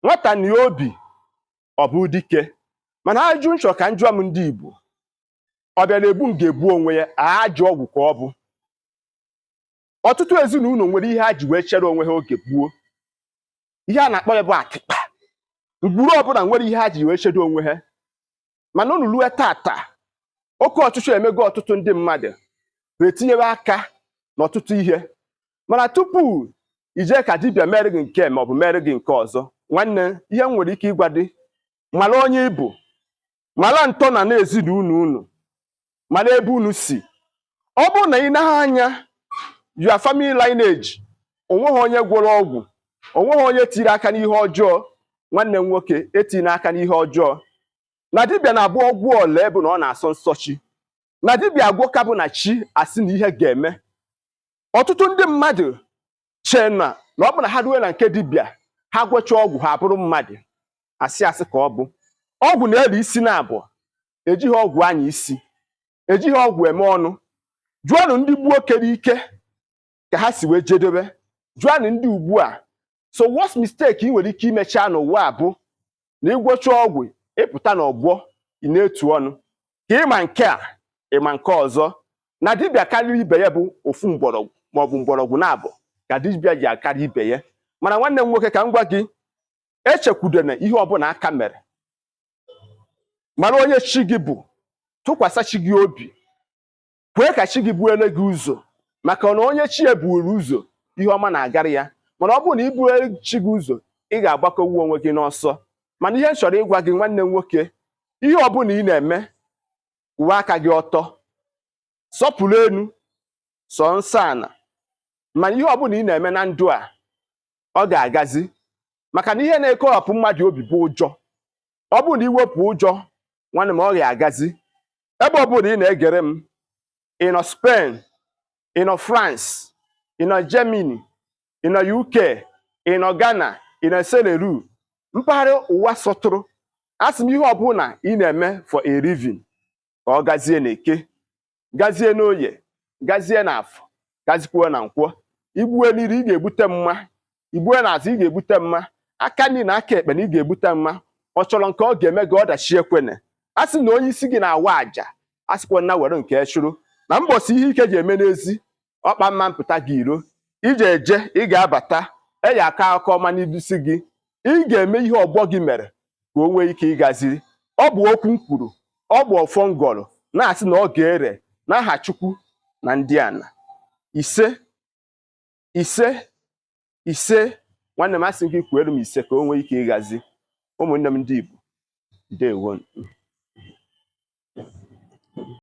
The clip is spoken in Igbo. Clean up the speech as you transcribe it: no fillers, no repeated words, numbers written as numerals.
Nwata na obi ọ bụ dike. Mana ajụ nchọ ka njụọ m, ndị Igbo, ọ bịara egbu m ga-egbu onwe ya, ajọ ọgwụ ka ọ bụ. Ọtụtụ ezinụlọ nwere ihe ha ji wee chere onwe ha oge gbuo. Ihe a na-akpọ ya bụ akịkpa. Ngwuru ọbụla nwere ihe ha ji wee chedo onwe ha. Mana unu lue tata, oke ọchịchọ emego ọtụtụ ndị mmadụ wee tinyewe aka n'ọtụtụ ihe. Mana tupu ije ka dibịa mere gị nke maọbụ mere gị nke ọzọ, nwanne, ihe m nwere ike ịgwa dị, mara onye ị bụ, mara ntọ na na ezinụlọ unu, mara ebe unu si. Ọ bụrụ na ị naghị anya your family lineage, onweghị onye gwọrọ ọgwụ, onweghị onye tiri aka n'ihe ọjọọ, nwanne m nwoke, etinye aka n'ihe ọjọọ. Na dibịa na-abụ ọgwụ ole bụ na ọ na-asọ nsọ chi, na dibịa agwọka bụ na chi asị na ihe ga-eme. Ọtụtụ ndị mmadụ chee na na ọ bụ na ha ruo na nke dibịa, ha gwọcha ọgwụ, ha abụrụ mmadụ. Asị asị ka ọ bụ ọgwụ na-eri isi na abụọ. Ejighị ọgwụ anya isi, ejighị ọgwụ eme ọnụ. Jụọnụ ndị gbuo kere ike ka ha si wee jedebe. Jụọnụ ndị ugbu a. So worst mistake ị nwere ike imecha n'ụwa a bụ na ịgwọcha ọgwụ, ịpụta n'ọgbọ, ị na-etu ọnụ ka ịma nke a, ịma nke ọzọ. Na dibịa karịrị ibe ya bụ ofu mgbọrọgwụ maọbụ mgbọrọgwụ na-abụ ka dibịa ji akarị ibe ya. Mana nwanne m nwoke, ka m gwa gị, echekwudena ihe ọbụla aka mere. Mara onye chi gị bụ, tụkwasị chi gị obi, kwee ka chi gị buere gị ụzọ, maka na onye chi ya buuru ụzọ, ihe ọma na-agara ya. Mana ọ bụrụ na ị buere chi gị ụzọ, ị ga-agbakọwu onwe gị n'ọsọ. Mana ihe m chọrọ ịgwa gị, nwanne m nwoke, ihe ọbụla ị na-eme, kwụwa aka gị ọtọ, sọpụrụ enu, sọ nsọ ana. Mana ihe ọbụla ị na-eme na ndụ a, ọ ga-agazi, maka na ihe na-ekewapụ mmadụ obi bụ ụjọ. Ọ bụrụ na iwepụ ụjọ, nwanne m, ọ ga-agazi. Ebe ọbụla ị na-egere m, ị nọ Spain, ị nọ France, ị nọ Germany, ị nọ UK, ị nọ Ghana, ị nọ Sierra Leone, mpaghara ụwa sọtụrụ, asị m, ihe ọbụla ị na-eme for a living, ka ọ gazie n'Eke, gazie n'Oye, gazie n'Afọ, gazikwuo na Nkwọ. Igbue n'iru, ị ga-egbute mma. Igbue n'azụ, ị ga-egbute mma. Aka nri na aka ekpe na ị ga-egbute mma. Ọ chọrọ nke ọ ga-eme gị ọdachi ekwene. A sị na onye isi gị na-awa àjà, a sịkwa na were nke chụrụ na mbọsị ihe ike ji eme n'ezi ọkpa mma mpụta gị iro. Ije eje, ị ga-abata eyi aka akụkọ ọma n'idusi gị. Ị ga-eme ihe ọgbọ gị mere ka o nwee ike ịgaziri. Ọ bụ okwu m kwuru, ọ bụ ọfọ ngọrọ na-asị na ọ ga-ere n'aha Chukwu na ndị ana. Ise, ise, ise. Nwanne m, asị gị kwuere m ise ka o nwee ike ịgazi. Ụmụnne m ndị Igbo, ndewo.